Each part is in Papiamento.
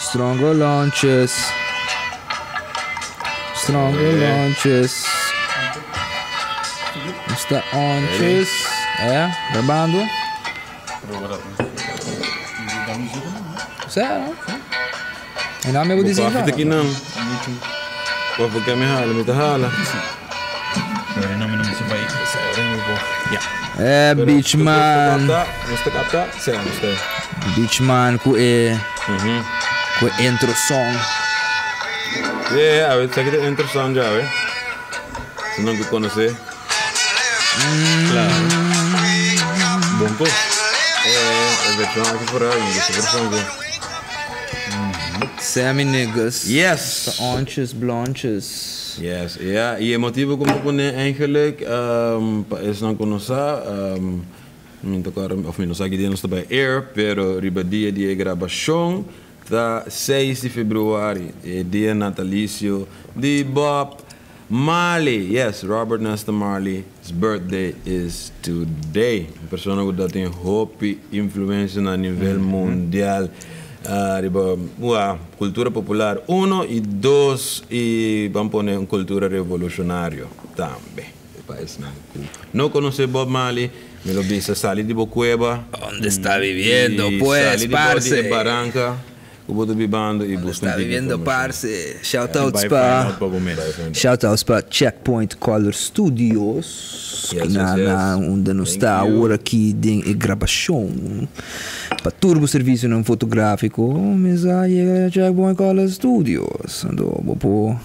Stronger launches. Stronger launches. Mr. Onches. É, grabando. Sério? E não me vou dizer. Koffie aki no. Koffie ku mi hala, mi ta hala. É, Beach Man. Nos ta kapta? Sí, nos ta. Beach Man ku e ku e intro song. Yeah, a ver, esaki ta intro song ya, we. Si no ku konosé. Claro. Bon kos. Eh, e vershon aki por ahí, e vershon aki. Sammy niggas. Yes. Ta onches, blonches. Yes, ja, i e motibu ku mi pone eigenlijk, pa esnan ku no sa, mi ta kòrda, òf mi no sa ki dia nos ta bai air, pero riba dia di e grabashon ta 6 di februari, e dia natalisio di Bob Marley. Yes, Robert Nesta Marley's birthday is today. Un persona ku ta tin hopi influensia na nivel mundial riba kultura popular uno i dos i ban pone un kultura revolushonario tambe. Pa esnan ku no konosé Bob Marley, mi lo bisa sali di bo kueba. Donde está viviendo, i pues, sali di bo di parce? e baranka ku bo ta bibando i buska Está un tiki viviendo, informashon. parce? Shoutouts Bai pa find out pa bo mes. Shoutouts pa Checkpoint Color Studios. Yes, na yes. unda nos Thank ta you. awor aki den e grabashon. Pa tur bo servisionan fotográfiko, mesa yega Checkpoint Color Studios. Anto bo por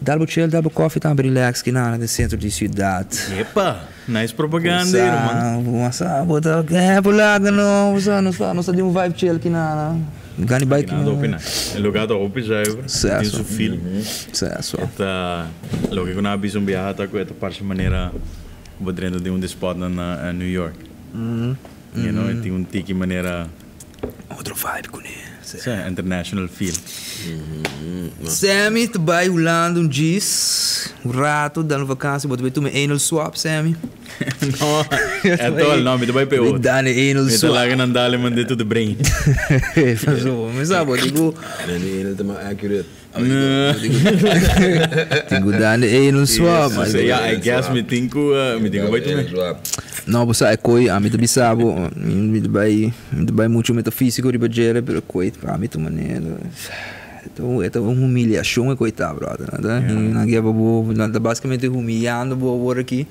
dal bo chill, dal bo koffie tambe relax ki na den sentro di siudat. Epa, nice propaganda, ruman. Sa, bo ta por laga no, sa, nos ta di un vibe chill ki na. Gani bai Nada opina. E lugá ta hopi zuiver. Suceso. Tin su feel. Suceso. Ta loke ku nan a bisa un biaha ta ku e ta parse manera ku bo drenta den un di spotnan na New York. E tin un tiki manera Otro vibe kuné. Sí, international feel. Sammy ta bai Hulanda un djis, un rato, dal un vakantie, bo ta bai tuma anal swab, Sammy? No, at all, no, mi ta bai pe otro. Dale anal Mi ta swab. laga nan dale man to the brain. Paso, mi sa bo digo, Nani anal ta mas accurate. Digo dale anal swab. Yes, yeah, I guess mi tin ku bai tuma. Swab. No, bo sa e koi, ami ta bisa bo, mi ta bai mucho metafísico riba djere, pero koi pa mi tu manera. E ta un humiliashon e koi ta, brother. No? Nan ke bo, nan ta básicamente humillando bo awor aki.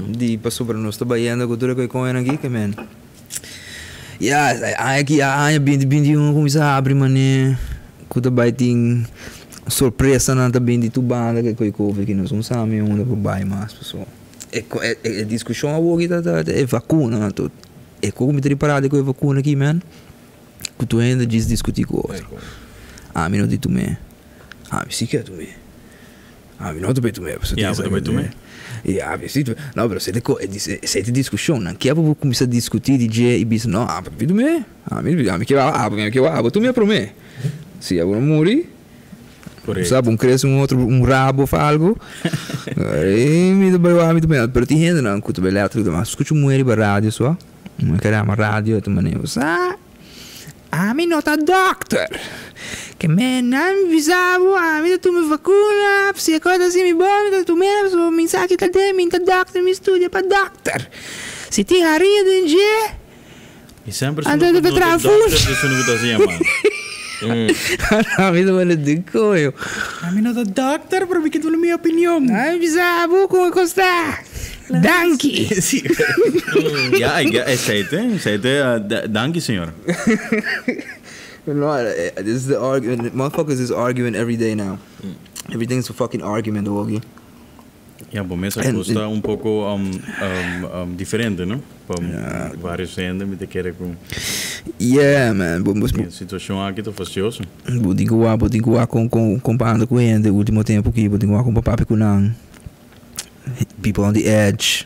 Di pasobra nos ta bayendo ku tur e koi kon aki, ke men. Ja, aki aña 2021 kuminsá abri mané ku ta bai tin sorpresa nan ta bin di tur banda ke koi COVID ki nos no sa mi unda por bai mas paso. E diskushon awor aki ta e vakuna nan tot. E koko mi ta ripará di ku e vakuna aki, man, ku tur hende djis diskutí ku otro. Ami no di tum'é. Ami si ke tum'é. Ami no ta bai tum'é. Ja, bo ta bai tum'é. Ja, ami si no, pero esei ta esei ta diskushon. Nan ke pa bo kuminsá diskutí di dje i bisa no, ami ta bai tum'é. Ami ke abo, ami ke abo tum'é promé. Si abo no muri, sabe, un crece un otro un rabo of algo. E mi ta bai wak, mi ta bai. Pero tin hendenan ku ta bai letterlijk, mas skucha un muher riba radio so, mi kere radio e ta manera sa, ami no ta dokter. Ke men nan bisa bo, ami ta tuma vakuna, si e kos asi mi bon, mi ta tum'é, so mi sa ki ta den, mi ta dokter, mi studia pa dokter. Si tin haria den dje, I semper Anto no ta ta traha dokter di sunu ku ta hasi yamada. Ami ta manda di koyo. Ami no ta dokter, pero mi ke duna mi opinion. Ami bisa bo kon e kos ta. Danki. Sí. Ja, I get, esei te, danki, señor. No, this is the argument. Motherfuckers is arguing every day now. Everything's a fucking argument, Woggy. Ja, bo mes a gusta un poko diferente, no? Pa varios hende mi ta kere ku Yeah, man. Bo, bo, e situashon aki ta fastioso. Bo tin ku wak, bo tin ku wak kon komparando ku hende último tempu aki, bo tin ku wak kon papia ku nan. People on the edge.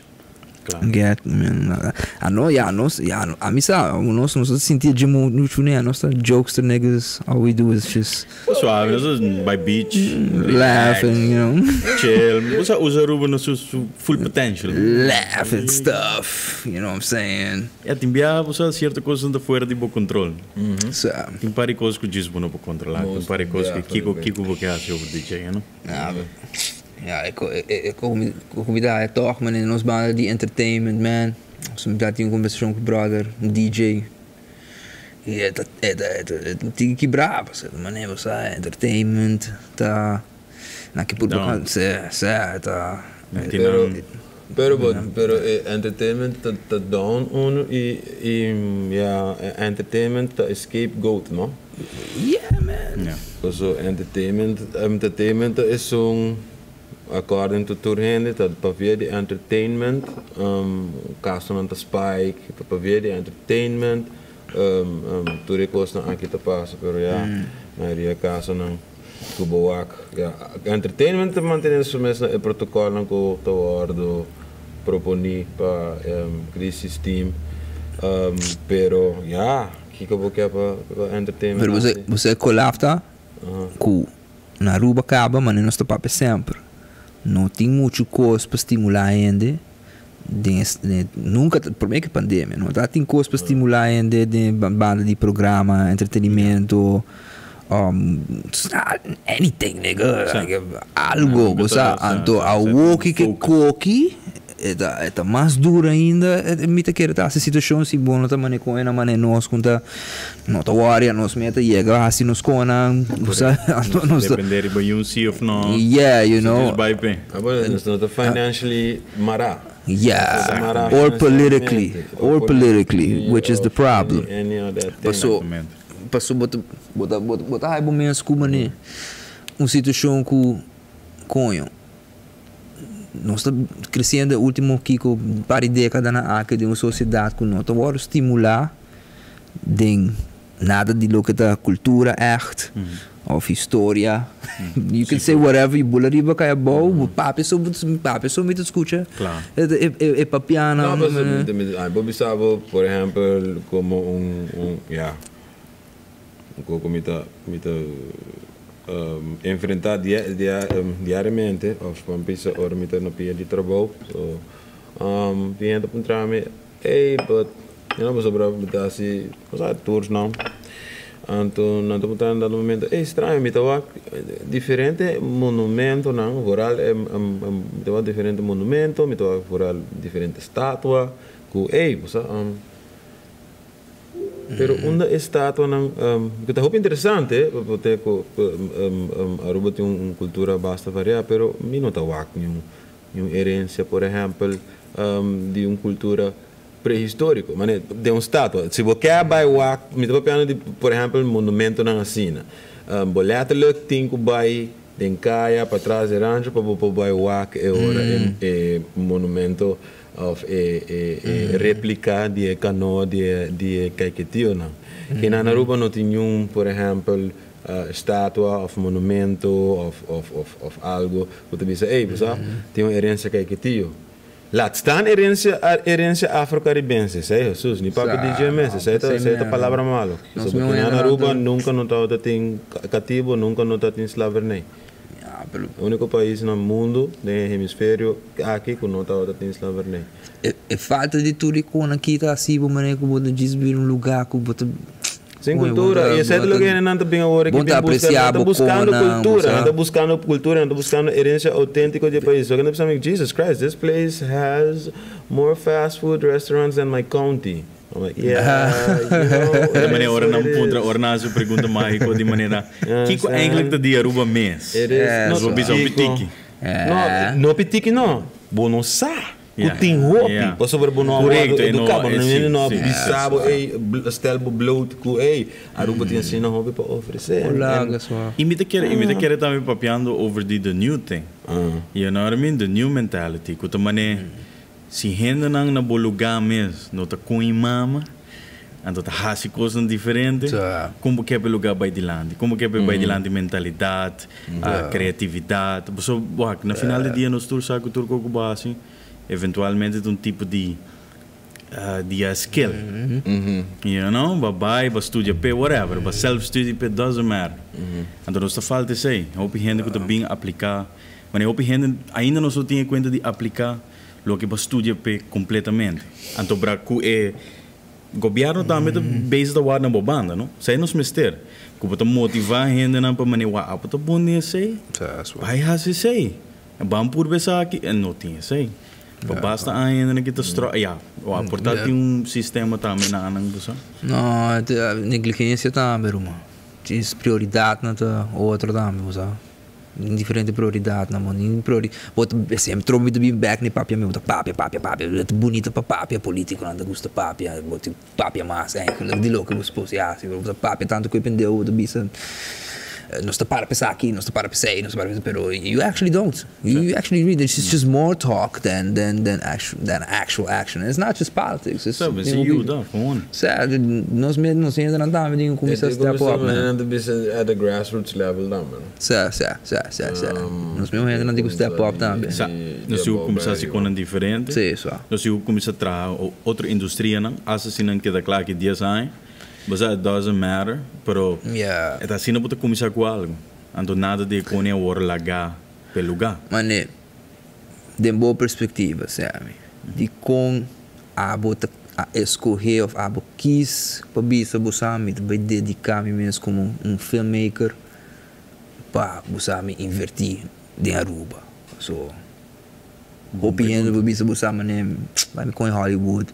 Claro. Get, man. Ano, ja, nos, ja, ami sa, nos, nos sinti dje mucho ne, nos ta jokester niggas, all we do is just Suave, nos by beach, laugh and, you know, chill. Usa usa Aruba no su full potential. Laugh and stuff, you know what I'm saying? Ja, tin bia usa cierto cos ta fuera di bo control. So, Tin par di cos cu djis bo no por controla. Tin par di cos cu kico kico bo ke haci over di dje, you know? Ja, ja, e comida e toch, man, nos banda di entertainment, man. So, mi tin un conversacion cu brother, un DJ. E e ta tin ki brava, sa, manera, sa, entertainment, ta, na ki puro, No. sa, ta, Tin Pero entertainment ta down uno y ja, entertainment ta scapegoat, no? Yeah, man. So entertainment is un according to tur hende ta pa via di entertainment caso nan ta spike, ta pa via di entertainment tur e cos nan aki ta pasa, pero ja, mayoria caso nan cu bo wak, ja, entertainment ta mantene su mes e protocol nan cu ta wordo proponi pa crisis team, pero ja, kico bo ke pa entertainment Pero hasi? Bo colapta cu na Aruba caba, mas nos ta papia semper. No tin mucho cos pa stimula hende. Nunca, prome cu pandemia, no ta tin cos pa stimula hende den banda di programa, entretenimento, anything, nigga, like, algo, Nunca o sea, anto a woki que focus. Coki, e ta mas duro ainda, mi ta kere ta e situacion si bon no ta mane con ena mane nos conta no ta worry, nos meta yega asina nos cona, o sea, anto nos ta Depende di un si of no. Yeah, you know. Just bay pe. Ah, bueno, nos no ta financially mara. Yeah, Mara or politically, financieramente, or politically, which is the or problem. any of that thing. Paso, Exactamente. paso bota bota bota bota raiva mesmo com mané. Un situacion cu coño. Nos ta creciendo ultimo kico par di decada na aki di un sociedad cu no ta wordo stimula den nada di loke ta cultura echt of historia. You can say whatever, you bula riba kaya bou, papia so papia so mi ta scucha. E papiana. No, mas bo bisa bo, por ehempel, como un, ja, un poco mi ta enfrenta diariamente, of van pisa ora mi ta na pia di trabou. So, tin hende puntra mi, "Hey, but, pasobra mi ta hasi, cosa tours no." Anto, nan ta puntra na momento, "Hey, straño, mi ta wak diferente monumento nan, vooral mi ta wak diferente monumento, mi ta wak vooral diferente estatua, ku, hey, bo sa, pero unda estatua nan, cu ta hopi interesante, pasobra cu Aruba tin un cultura basta varia, pero mi no ta wak ningun herencia, por ehempel, di un cultura prehistorico, ma di un estatua. Si bo kier bay wak, mi ta papiando di, por ehempel, monumento nan asina. Bo letterlijk tin cu bay den caya patras di rancho pa bo bay wak e ora e monumento of e replica di canoa di Caiquetio nan. Cu na Aruba no tin un, por ehempel, estatua of monumento of algo cu ta bisa, "Hey, bo tin un herencia Caiquetio." Laat staan herencia afro-caribense, sei Jesus, ni papia di GMS, sei ta palabra malo. Nos So, no na era Aruba nada. nunca no tabatin catibo, nunca no tabatin slavernij. Ja, pero Unico pais na mundo, den hemisferio aki, cu no tabatin slavernij. E falta di tur icona aki ta asina, mané, cu bo ta bira un lugar cu bo ta Sin cultura. Y esey ta loke nan ta bin awor cu Bom tá bin busca, apreciar nan ta buscando bocona, cultura, sabe? nan ta buscando cultura, nan ta buscando herencia autentico di pais. So, nan ta "Jesus Christ, this place has more fast food restaurants than my county." I'm like, "Yeah, you know." Di manera, ora nan puntra, ora nan hasi pregunta magico di manera, "Kico eigenlijk ta di Aruba mes?" It is. No, No, bisa un pitiki. No, no pitiki no. Bo no sa. Yeah. Tin hopi. Pasobra bo no educa, bo no no bisa bo, ey, stel bo bloot cu, ey, Aruba tin asina hopi pa ofrece. Olá, pessoal. Y mi ta kere tambe papiando over the new thing. You know what I mean? The new mentality. Cu ta mane, si hende nan na bo lugar mes, no ta cu mama, anto ta hasi cos diferente. Con cu e lugar bay dilanti? Con cu bay dilanti mentalidad, a creatividad. So, wak, na final di dia nos tur sa cu tur cu base. Eventualmente un tipo di skill. Bo bay, bo studia pe whatever, bo self study pe, doesn't matter. Anto nos ta falta esey. Hopi hende cu ta bin aplica, maar hopi hende ainda no so tin cuenta di aplica loke bo studia pe completamente. Anto bra cu e gobierno tambe ta bezig ta wak na bo banda, no? Esey nos mester. Cu bo ta motiva hendenan pa manera wak, abo ta bon den esey. Bay haci esey. Ban purba esaki en no tin esey. Pa basta aña na kita stro, ja, o por ta tin un sistema tambe na nan bo sa. No, negligencia tambe, ruman. Tin prioridad na ta otro tambe, bo sa. Diferente prioridad na bo. Ni priori, bo ta semper trobe ta bin bek ni papia mi, bo ta papia, papia, papia. Ta bunito pa papia, politiconan ta gusta papia, bo tin papia mas eigenlijk di loke bo suppose hasi, bo ta papia tanto cu e pendeho, bo ta bisa nos ta para p'esaki, aki, nos ta para p'esey, nos ta para p'esey, pero you actually don't. You actually read, it's just more talk than actual action. And it's not just politics. It's, Sa, si yuda, gewoon. Sa, nos mes, nos hendenan tambe tin cu cuminsa step up, man. At the grassroots level dan, man. Sa. Nos mes hendenan tin cu step up tambe. Sa, nos tin cu cuminsa haci cosnan diferente. Si, so. Nos tin cu cuminsa traha otro industrianan, asina keda cla aki 10 aña. But it doesn't matter, pero e asina bo ta cuminsa cu algo. Anto nada di pone awor laga pe lugar. Mane, den bo perspectiva, Sammy, di con abo ta a escoge of abo kies pa bisa bo sa mi ta bay dedica mi mes como un filmmaker pa bo sa mi inverti den Aruba? So, hopi hende bo bisa bo sa mane, bay mi con Hollywood,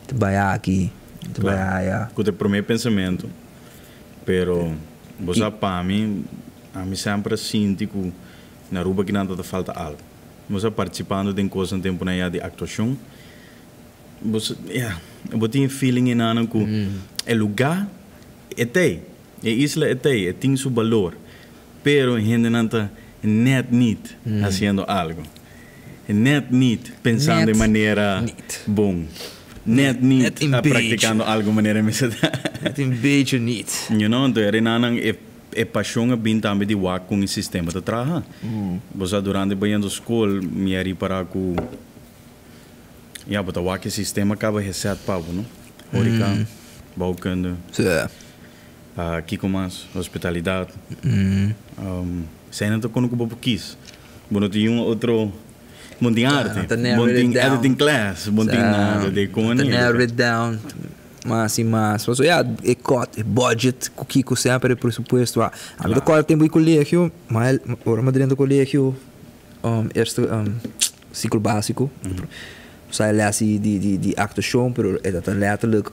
ta bay aki, ta bay aya. Cu ta prome pensamento. Pero, bo sa, pa mi, ami semper a sinti cu na Aruba cu nan ta falta algo. Bo sa, participando den cos un tempo na ya di actuacion. Bo sa, yeah, bo tin feeling in ano cu e lugar e tey, e isla e tey, e tin su balor. Pero hendenan ta net niet haciendo algo. Net niet pensando Net di manera niet. Bon. Net niet Net een beetje. Practicando algo manera mi sa. Net een beetje niet. Anto hendenan e pasion a bin tambe di wak cu e sistema ta traha. Bo sa, durante bayendo school, mi a ripara cu ja, bo ta wak e sistema caba reset pa bo, no? Horeca, bouwkunde, kico mas, hospitalidad. Esey nan ta con cu bo kies. Bo no tin un otro. Bo tin arte, Ta narrow bo tin it down. Editing class, bo tin nada di con Ta narrow it down mas y mas. So ja, e cut, e budget, cu kico semper e presupuesto. Ah, ami ta corda tempo di colegio, maar ora mi drenta colegio, eerste ciclo basico. Sa les di actuacion, pero e ta letterlijk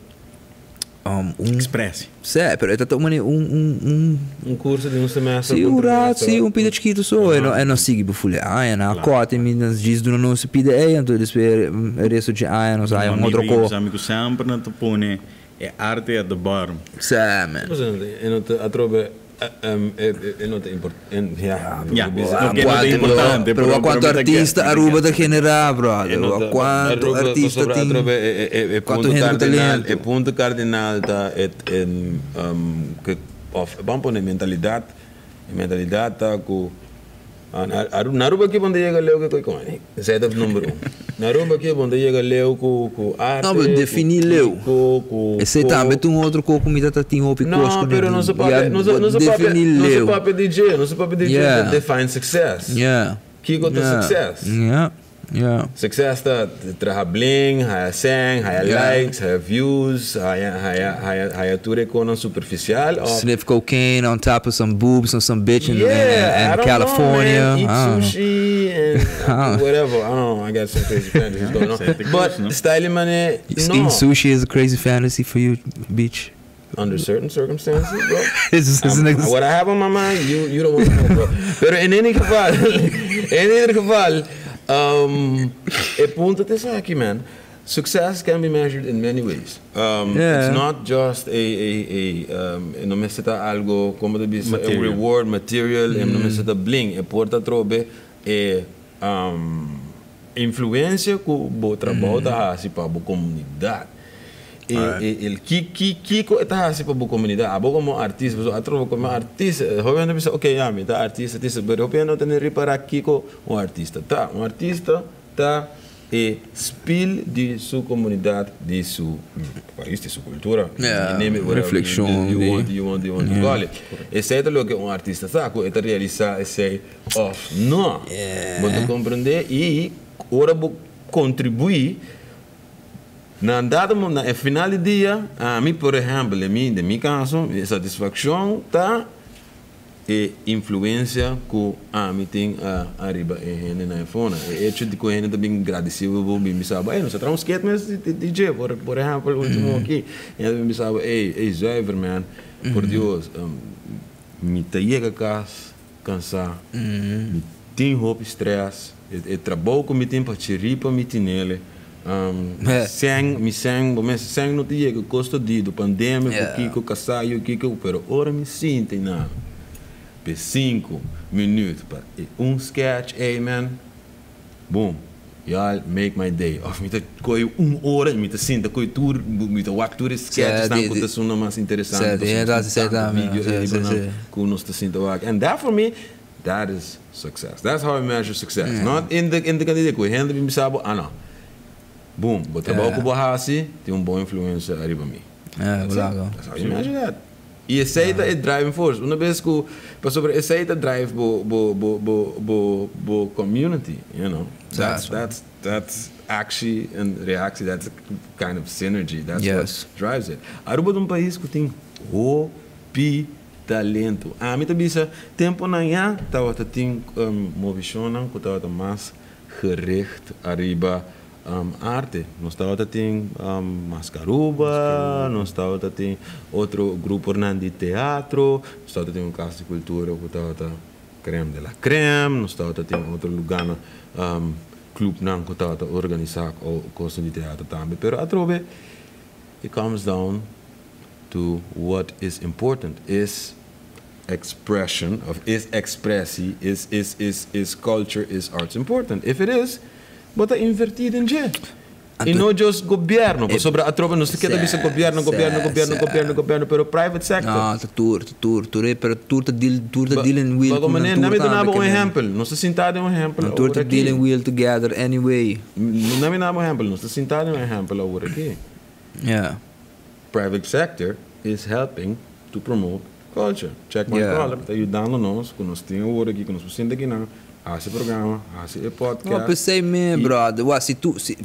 un Expressie. Si, pero e ta un Un curso di un semester. Si, un rato, si, un pida chikito so, e no sigui befule aña, na corte mi nos diz do no se pide ei, anto despues e resto di aña nos haya un otro co. Amigo semper nan ta pone e arte at the bottom. Si, man. E no ta atrobe e no ta importante. Ja, Ja, Ah, ok, no ta importante, pero cuanto pero mi ta artista get, mi ta Aruba get. ta genera, brother? Cuanto artista tin? E Cuanto punto hende cu cardinal, talento? e punto cardinal ta het in cu of ban pone mentalidad, e mentalidad ta cu na Aruba aki bo no ta yega leu cu con esey ta number 1. Na Aruba aki bo no ta yega leu cu arte. No, pero defini leu. Cu Esey tambe ta un otro co cu mi ta tin hopi No, cos cu pero no se papia, no se papia, defini no se leu. Papia DJ, no se papia DJ define success. Kico ta success? Success ta traha bling, haya seng, haya likes, haya views, haya tur e cosnan superficial. Of, Sniff cocaine on top of some boobs on some bitch in, Yeah, in, I in don't California. know, man. Eat I don't know. sushi and whatever. I don't know. I got some crazy fantasies going on. Sente But cos, no? style money, Eating no. sushi is a crazy fantasy for you, bitch. Under certain circumstances, bro. It's What I have on my mind, you don't want to know, bro. Pero in any geval, in ieder geval, e punto ta aki, man. Success can be measured in many ways. It's not just a no mester ta algo, con ta bisa, a Material. Reward material, e no mester ta bling, e por ta trobe, e influencia cu bo trabou ta hasi pa bo comunidad. E kico e ta hasi pa bo comunidad. Abo como artista, bo atrobe como artista, hopi hende bisa, ok, ja, mi ta artista, artista, pero hopi no ta ripara kico un artista ta. Un artista ta E spiel di su comunidad, di su pais, di su cultura. Yeah, You name it, whatever reflexion you want to call it. Esey ta loke un artista sa, cu e ta realisa esey of no. Bo ta comprende? Y ora bo contribui na dado na final di dia, ami, por ehempel, den mi caso, e satisfaccion ta e influencia cu ami tin ariba e hende na fona. E hecho di cu hende tambe agradecido, bo bin bisa, "Hey, nos a un sketch mes DJ, por ehempel, ultimo aki." E bin bisa, "Hey, hey, zuiver, man. Por Dios, mi ta yega cas cansa. Mi tin hopi stress. E trabou cu mi tin pa chiripa mi tin ele. Sen, mi sen, bo mes sen no ta yega costo di do pandemia, kico casayo, kico, pero ora mi sinti na pe 5 minuut pa e un sketch, hey man, boom, y'all make my day." Of mi ta coy un ora y mi ta sinta coy tur, mi ta wak tur sketches nan cu ta suna mas interesante. Certo, Video si. Cu nos ta sinta wak. And that for me, that is success. That's how I measure success. Not in the cantidad cu hende mi sabi, ah no. Boom, bo trabou cu bo hasi, tin un bon influencia ariba mi. É, lago. That's how you measure that. Y esey ta e driving force. Un biaha cu pasobra esey ta drive bo bo bo bo bo bo community. That's that's actually and reaction, that's a kind of synergy. That's what drives it. Aruba ta un pais cu tin hopi talento. Ami ta bisa tempo nan ya tawata tin moveshon cu tawata mas gericht ariba arte. Nos tawata tin Mascaruba, nos tawata tin otro grupo nan di teatro, nos tawata tin un cas di cultura cu tawata crème de la crème, nos tawata tin otro luga na club nan cu tawata organisa cos di teatro tambe. Pero atrobe, it comes down to what is important is expression of is expressie is culture, is arts important. If it is, bo ta inverti den dje y no just gobierno, pasobra atrobe nos ta bisa gobierno, gobierno, gobierno, gobierno, gobierno, pero private sector. No, ta tur, ta tur, tur, pero tur ta deal, tur ta dealing with. Pero meneer, laga mi duna un ehempel. Nos ta sinta den un ehempel. Tur ta dealing with together anyway. Laga mi duna un ehempel. Nos ta sinta den un ehempel awor aki. Private sector is helping to promote culture. Check my color, ta yudando nos, cu nos tin awor aki, cu nos sinta aki nan, haci programa, haci e podcast. No, pesey mes, brother. Wa, si tu, si,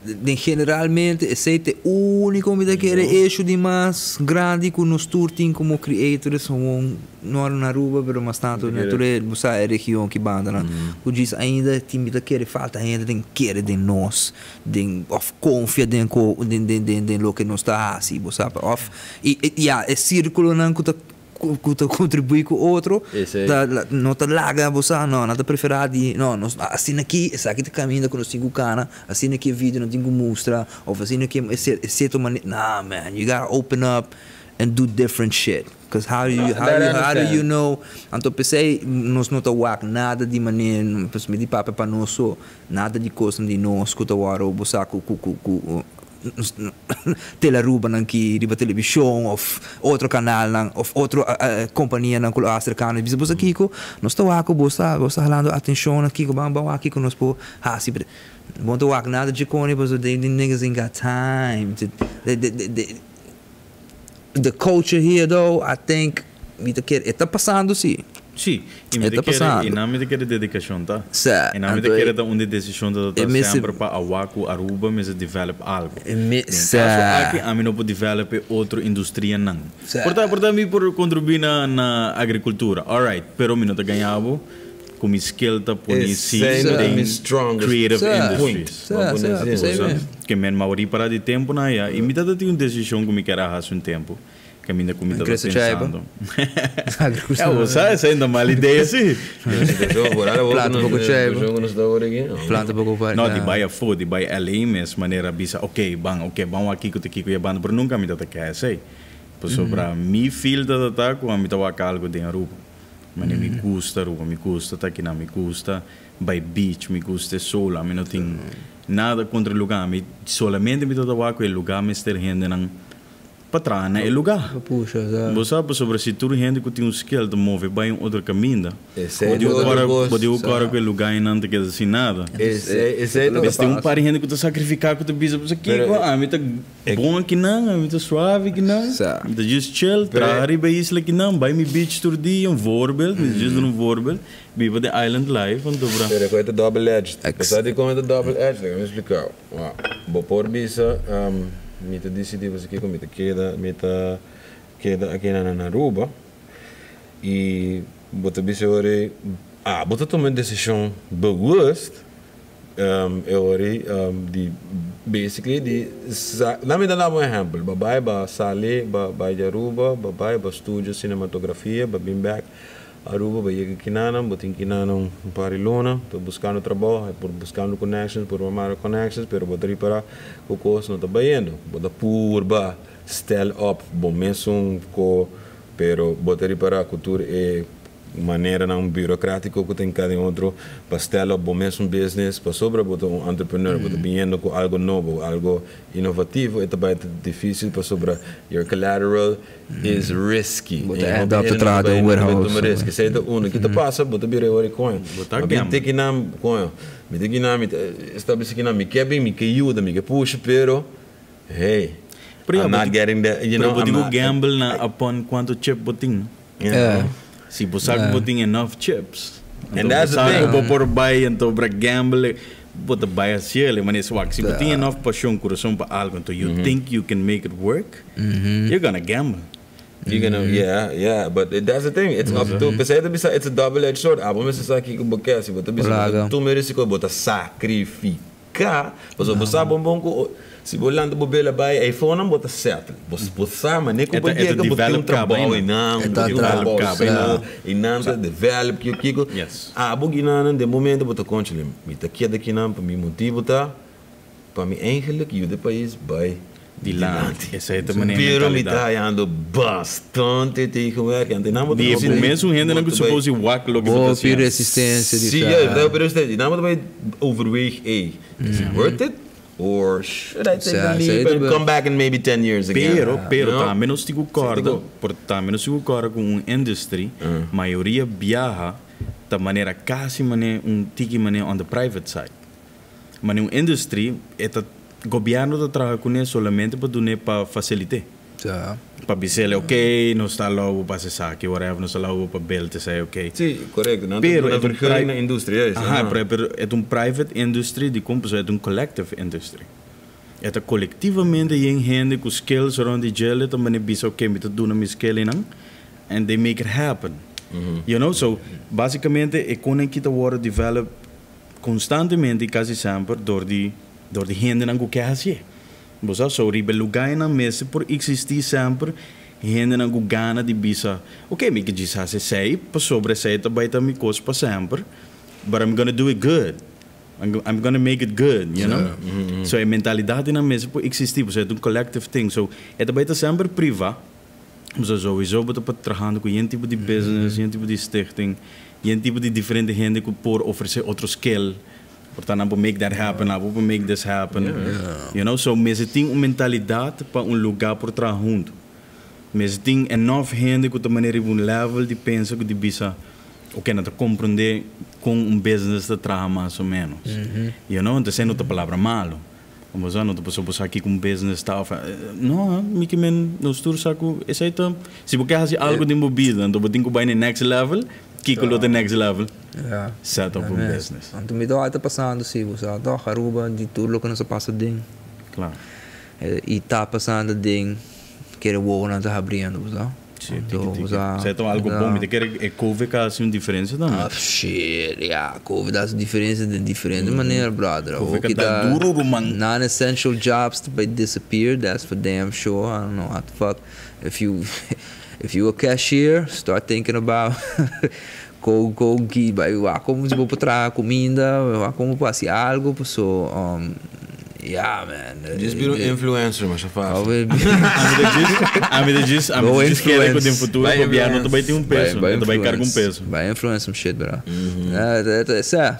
den generalmente, esey ta e unico mi ta kere issue di mas grandi cu nos tur tin como creators, gewoon no na Aruba, pero mas tanto na tur bo sa e region cu banda nan. Cu diz ainda tin mi ta kere falta ainda den kere den nos, den of confia den ko den den den den loke nos ta hasi, bo sabe. Of y ja, e circulo nan cu ta contribui cu otro, Esey. ta, no ta laga, bo sa, no, no ta prefera di, no, nos, asina aki, esaki ta caminda cu nos tin cu cana, asina aki e video no tin cu mustra, of asina aki e cierto manera. Nah, man, you gotta open up and do different shit. 'Cause how That do I you, how do understand. you know? Anto pesey nos no ta wak nada di manera, pues mi di papia pa nos so, nada di cos di nos cu ta waro, bo sa cu Telearuba nan ki riba television of otro canal nan of otro compania nan cu acercano bisa bo kiko nos ta wak bo ta halando atencion kiko ban ban wak kiko nos po hasi bon ta wak nada di coni but the niggas ain't got time to the culture here though. I think mi ta kere ta pasando si. Si, y mi E ta ta kere, pasando. y nan mi ta kere dedicacion, ta? Sa, Y nan mi ta anto kere ta un decision ta ta semper pa awa cu Aruba mester develop algo. Den caso aki, ami no por develop otro industria nan. Por ta mi por contribui na agricultura. Alright, pero mi no ta gaña bo cu mi skill ta pone si Esey no den mi strongest creative point. industries. Sa, Vamos sa, dizer. mesmo. Ke men mauri para di tempo na ya. Y mi ta tin un decision cu mi kier hasi un tempo. Cu ami ainda cu mi ta Crece chaiba. pensando. Agricultura. E, bo sabi, ainda mal idea, si. Planta poco chaiba. Planta poco pa. No, di bai afo, di bai LA mes, manera bisa, ok, ban, ok, ban aki cu te kiko e banda, pero nunca mi tata kier esey. Pasobra mi feel ta ta cu mi ta wak algo den Aruba. Mane mi gusta Aruba, mi gusta ta aki na, mi gusta bai beach, mi gusta sol, ami no tin nada contra luga, mi solamente mi tata wak e luga mester hende nan. Pa traha na e lugá. Puxa, sa. Bo sa pasobra si tur hende ku tin un skill ta move bai un otro kaminda, Esei bo di ta otro ora kos. bo di ora ku e lugá einan ta keda sin nada. Esei ta Mas tin un par di hende ku ta sakrifiká, ku ta bisa pa Pero kiko, ami ta bon akinan, ami ta suave akinan. Sa. Mi ta just chill, Pero traha riba isla akinan, bai mi beach tur dia, un voorbeeld, mi just un voorbeeld, biba the island life, anto bra. Pero e ta double edged. Sabi kon e ta double edged? Laga mi splika. Wow. Bo por bisa, mi ta disidí ku mi ta keda aki na Aruba i bo ta bisa ora, ah, bo ta tuma un desishon bewust, e ora di basically di laga mi duna un ehèmpel. Bo bai, bo sali, bo bai di Aruba, bo bai, bo studia sinematografia, bo bin back Aruba, bo yega akinan, bo tin akinan un par di luna, ta buskando trabou, por buskando connections, por mara connections, pero bo ta ripará ku kos no ta bayendo. Bo ta purba start up bo mesun ko, pero bo ta ripará ku tur e maneranan burokrátiko ku tin kada otro pa start up bo mesun business, pasobra bo ta un entrepreneur, bo ta biniendo ku algu nobo, algu inovativo, e tambe ta difísil pasobra your collateral is risky. Bo ta end up te traha den un warehouse. Risky. Esei ta un. Kiko ta pasa? Bo ta bira ora coin. Bo ta Mi gamble. tin ku nan coin. Mi tin ku nan mi establesé ku nan mi ke bin, mi ke yuda, mi ke push, pero hey, Pero I'm not getting the Pero I'm bo not, gamble na upon kuantu chip bo tin. Si bo sabi bo tin enough chips. And that's the thing. Bo por bai anto bra gamble, bo ta bai asina, mas wak. Si bo tin enough pashon, kurason pa algu, anto you think you can make it work, you're gonna gamble. You're gonna, yeah, but that's the thing. It's up to, pensei bisa, it's a double-edged sword. Ah, bo sa ku bo ke, si bo bisa, Laga. tuma risiko, bo ta sakrifiká. Bo sabi bon bon ku si bo lanta bo bela bai iPhone, bo ta settle. Bo sabi, mas nem ku bo E ta yega, bo tin un develop trabou kaba i nan, E bo ta tin un trabou develop sino, i nan ta develop kiko. Ah, bo nan den momento bo ta konchele, mi ta keda akinan pa mi motivo ta pa mi eigenlijk yuda e pais bai Dilanti. Esei ta e Pero mi mentalidat. ta hayando bastante tegenwerking. Anto nan Di bo mesun hende nan ku suppose wak loke Bo bo ta pi hasiendo. resistensia di Si, ja, pero usted, nan bai overweeg, hey, is it worth it? Or should I take the leap and come back in maybe 10 years again? Pero You know? tambe nos tin ku kòrda, por tambe nos tin ku kòrda ku un industry, mayoria biaha ta manera kasi mane un tiki mane on the private side. Mas un industry, e ta gobièrnu ta traha kuné solamente pa duna pa fasilitá. Pa bis'é, ok, nos ta allow pa esaki, whatever, nos ta allow pa build, esei, ok. Si, korekto. No, Pero na e un vergunning na industria, is, Aha, pero e un private industry di kon, e un collective industry. E ta kolektivamente yen hende ku skills rònt di dje, tambe bisa, ok, mi ta duna mi skill nan, and they make it happen. So básikamente e kos ku ta wòrdu develop konstantemente, kasi semper dor di hendenan ku ke hasi. Bo sa, so riba lugánan mes por eksistí semper hendenan ku gana di bisa, ok, mi ke djis hasi esei, pasobra esei ta bai ta mi kos pa semper, but I'm gonna do it good. I'm gonna make it good. So e mentalidatnan mes por eksistí, e ta un collective thing. So e tambe ta semper privá. So sowieso bo ta trahando ku un tipo di business, un tipo di stichting, un tipo di diferente hende ku por ofresé otro skill. Portanto, bo make that happen, bo make this happen. So mester tin un mentalidat pa un lugá por traha huntu. Mester tin enough hende ku ta manera un level di pensa ku di bisa, ok, nan ta komprondé kon un business ta traha mas o ménos. Anto esei no ta palabra malu. Bo no ta pasó aki ku un business ta of no, mi ke men nos tur sa ku esei ta si bo ke hasi algu den bo bida, anto bo tin ku bai na next level, kiko lo the next level? Set up un business. Anto mi ta pasando si, bo sa, toch Aruba di tur loke nos a pasa den. I ta pasando den ku wowonan ta habriendo, bo sa. Si, Anto, tiki, tiki. bo sa, Esei ta algu bon, mi ta kere e COVID a hasi un diferensia tambe. Ah, shit, ja, COVID a hasi diferensia di diferente manera, brother. COVID Ook ta da duru, ruman. Non-essential jobs to be disappeared, that's for damn sure. I don't know how the fuck. If you a cashier, start thinking about go bai kon bo por traha kuminda, kon bo hasi algu, so. Yeah, man. Djis bira un influencer, masha fácil. Ami ta djis, ami ta djis kere ku den futuro gobièrnu ta bai tin un peso, e ta bai karga un peso. Bai influence some shit, bro. Sa,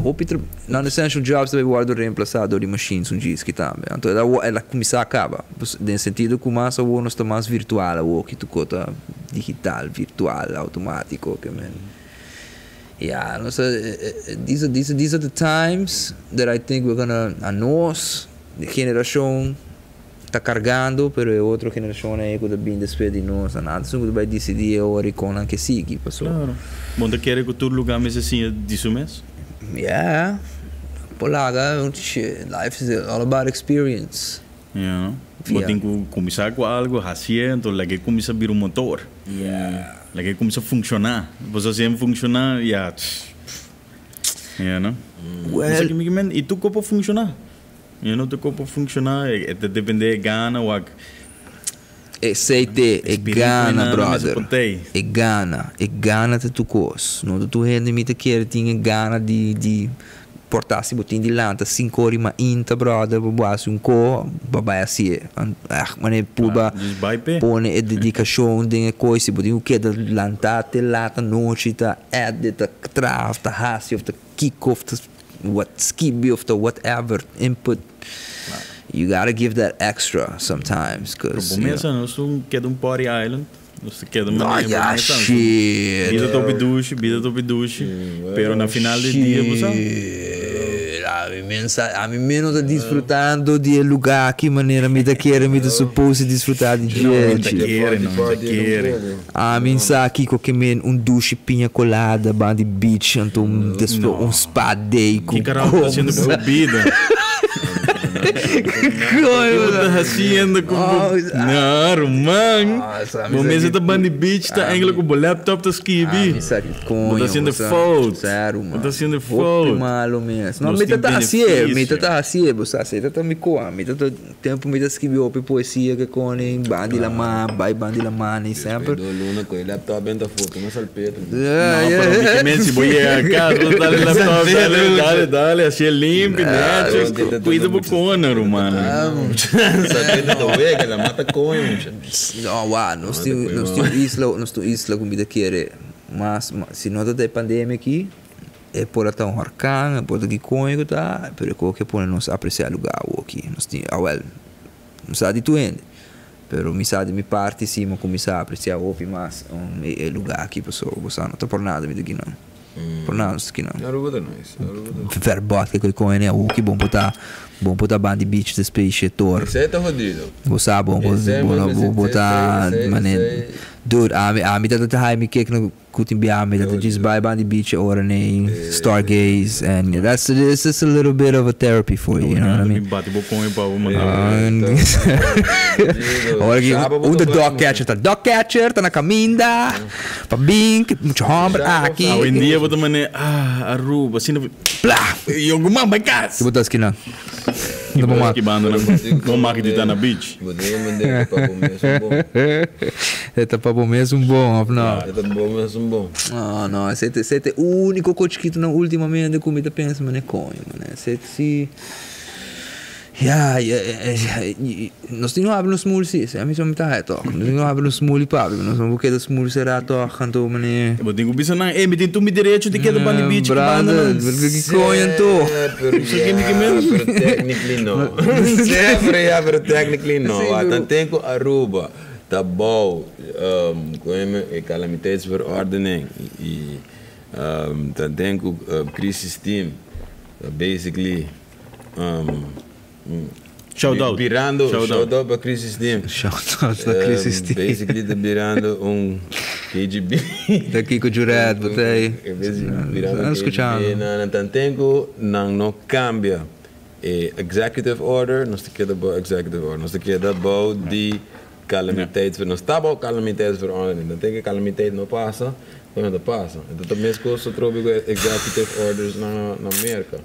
hopi non-essential jobs ta bai wòrdu reemplasá dor di machines un djis ki tambe. Anto el a kuminsá kaba, den sentido ku mas awor nos ta mas virtual awor ki tur kos ta digital, virtual, outomátiko, ke men. Ya, nos ta, these are, these are, these are the times that I think we're gonna, anos, di generashon ta kargando, pero e otro generashon ei ku ta bin despues di nos, nan antes ku ta bai disidí e ora i kon nan ke sigui, paso. Klaro. Bo ta kere ku tur lugá mester siña di su mes? Yeah. Por laga, shit, life is all about experience. Ya. Bo tin ku kuminsá ku algu, hasié, anto lag'é kuminsá bira un motor. Lag'é kuminsá funshoná. Bo sa si e funshoná, ya, ya no. Well. Esaki mi men, i tur kos por funshoná. You know, tur kos por funshoná, e ta dependé e gana wak. Esei te e gana, brother. E gana, e gana ta tur kos. No ta tur hende mi ta kere tin e gana di di porta si bo tin di lanta sinku ora i mainta, brother, pa bo hasi un ko, bo bai hasié. Ègt manera purba pone e dedikashon den e kos. Si bo tin ku keda lanta te lat anochi ta edit, ta traha of ta hasi of ta kiko of ta what skibi of ta whatever input you gotta give that extra sometimes cause Pero bo mesa nos un keda un party island nos ta keda no manera ya bo mesa shit bida ta hopi dushi bida ta hopi dushi pero na final di dia bo sa shit ami men sa ami men no ta disfrutando di e lugar aki manera mi ta kere mi ta suppose disfruta di no mi ta dje kere no mi ta kere. Ami sa kiko ke men un dushi piña colada ban di beach anto un despues un spa day ku Ki carajo bo ta haciendo ku bo bida? Ki bo ta haciendo ku bo No ruman Bo mester ta ban di beach ta engel ku bo laptop ta skibi Bo ta haciendo fout Bo ta haciendo fout Hopi malo mes No mi ta ta hacié mi ta ta hacié bo sa ta ta mi koa mi ta ta Tempu mi ta skibi hopi poesia ke koni ban di lama, bai ban di lama ni semper. Despues do luna ku e laptop benta foto na salpeter. No, pero mi ke men si bo yega kas bo dale laptop dale dale dale hasié limpi nechi kuida bo kona ruman. Salpeter ta wega lama ta koño mucha. No wak nos tin nos tin un isla nos tin un isla ku mi ta kere mas si no ta e pandemia aki. E por a ta un horkan, e por ta ki koño ku ta, pero e koke pone nos apresiá lugá awoki. Nos tin, awèl, no sa di tur hende, pero mi sa di mi parti si mi a kuminsá apresiá hopi mas e lugá aki pasobra bo sa no ta por nada mi ta kinan. Por nada nos ta kinan. Aruba ta nice, Aruba ta nice. Verbòt ke koe koño awoki bon por ta, bon por ta banda di beach despues di shetor. Esei ta hodido. Bo sa bon por, bo ta mane, dude, ami, ami ta ta haña mi kek na. Ku tin biaha mi ta ta djis bai banda di beach e ora nei stargaze and that's it's just a little bit of a therapy for you, you know what I mean? Mi bati bo koño pa bo manda. Ora ki un ta dog catcher ta dog catcher ta na kaminda pa bin mucha homber aki. Awendia bo ta mane ah Aruba asina Pla! Yonguman bai kas! Ki bo ta skinan? Ki bo ta skibando nan? Bo maki di ta na beach. Bo tin un bandera ta pa bo mes un bon. E ta pa bo mes un bon of no? E ta pa bo mes un bon. No, no, esei ta esei ta e úniko kos chikitonan últimamente ku mi ta pensa manera koño manera esei ta si ya nos tin ku habri nos mul si, esei mi ta haya tòg. Nos tin ku habri nos mul i papia, nos no por keda smul será tòg anto manera. Bo tin ku bisa nan, ey mi tin tur mi derecho di keda banda di beach ki banda nan. Brother, pero ki koño anto? Pero ya, pero technically no. Pero ya, pero technically no. Wak, tan ten ku Aruba ta bou ku e calamiteitsverordening i tan ten ku crisis team ta basically Shout out. Birando, shout out pa crisis team. Shout out pa crisis team. Basically ta birando un KGB. Ta Kiko Juret bo ta ey. Birando KGB. Nan tan ten ku nan no cambia e executive order, nos ta keda bou executive order. Nos ta keda bou di calamiteitsver, nos ta bou calamiteitsverordening. Tan ten ku e calamiteit no pasa, no ta pasa. Enton ta mescos atrobe ku e executive orders na Merca.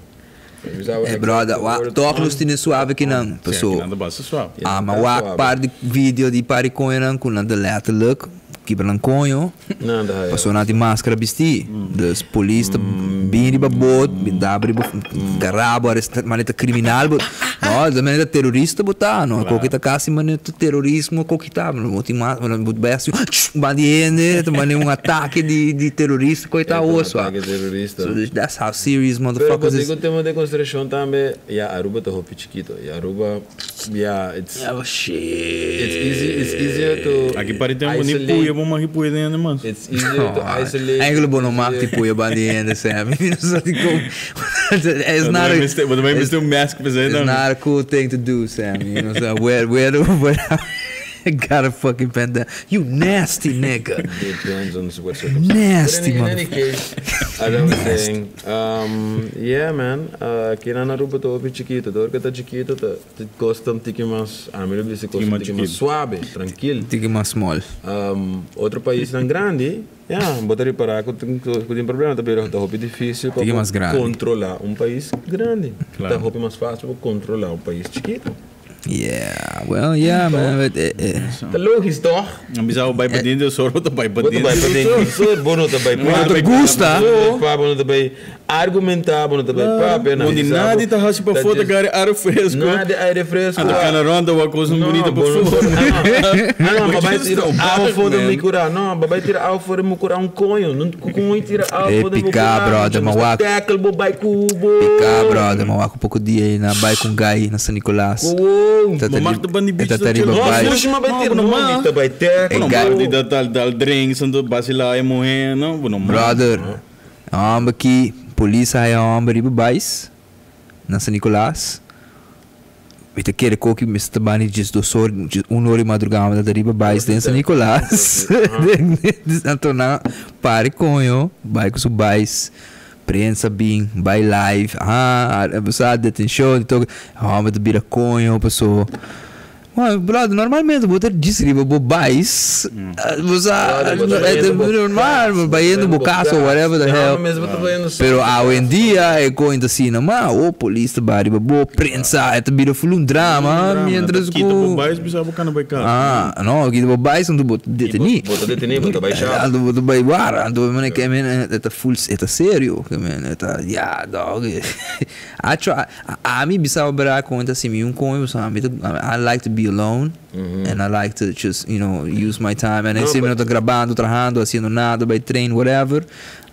Eh brother, wak toch nos tene suave kinan. Paso, Kinan ta basta suave. Ah, ma wak par di video di par di koñonan ku nan ta letterlijk. kibra nan koño. Nan ta haya. Pasobra nan tin maskara bistí. Dus polis ta bin riba bot, bin daba riba gará bo, arestá, manera ta kriminal bo. No, ta manera ta terorista bo ta, no. Koke ta kasi manera ta terorismo koke ta. Bo tin mas, bo bai hasi un banda di hende, ta manera un atake di terorista koke ta awor. Un atake terorista. So that's how serious motherfuckers is. Pero bo tin ku tuma den konsiderashon tambe, ya Aruba ta hopi chikito. Y Aruba, yeah, it's Oh shit. It's easy, it's easier to Aki pari tempo ni isolate. puya bo mag puya den hende mas. It's easier to isolate. Eigenlijk bo no mag di puya ban di hende, Sam. Mi no sa di kom. It's not a, Bo tambe mester un mask pa esei it's tambe. not a cool thing to do, Sam. You know, so where I got a fucking pandemic. You nasty nigga. Depends on what circumstances. Nasty But in any motherfucker. case, as I was saying, yeah man, aki na Aruba ta hopi chikito. Dor cu ta chikito ta costa un tiki mas, ami lo bisa costa un tiki mas suave, trankil. Tiki mas small. Otro paisnan grandi, ya, bo ta ripara cu tin problema, ta bira ta hopi dificil pa bo controla un pais grandi. Ta hopi mas facil pa controla un pais chikito. Yeah, well, yeah, man. But, eh, eh. Ta logis, toch? Nan bisa bo bai pa dentro, sor bo ta bai pa dentro. Bo ta bai pa dentro, sor bo no ta bai Bo no ta gusta. Pa, bo no ta bai argumenta, bo no ta bai papia. Bo di nadi ta hasi pa for ta gari aire fresco. Nadi aire fresco. Anto cana rond ta wak cosnan bunita pa for. No, no, bo bai tira awa for di mi cura. No, bo bai tira awa for di mi cura un coño. No coño tira awa for di mi cura. Pica, brother, ma wak. Tackle bo bai cu bo. Pica, brother, ma wak. Poko dia ei na bai ku un gai na San Nicolas. Ma mag ta bandi beach ta riba bai. E gai da dal dal drinks anto basila e muhe no bo no mag. Brother, e homber ki polis a haya homber riba bais na San Nicolas. Mi ta kere koki mester ta bandi djes dos or, djes un or di madruga homber ta riba bais den San Nicolas. Anto nan pari koño bai ku su bais. Prensa bin bai live ah bo sa detencion di toke homber ta bira coño paso brother normalmente bo ta djis riba bo bais bo sa normal bo bayendo bo casa or whatever the hell pero awendia e coño ta asina ma oh polis ta bai riba bo prensa e ta bira full un drama mientras cu ah no kita bo bais anto bo ta deteni anto bo ta bai wara anto e ta Full e ta serio ke men e ta ya dog acho ami bisa bo bera con ta si mi un con so ami ta I like to be alone and I like to just you know use my time and si mi no ta grabando trahando haciendo nada bay train whatever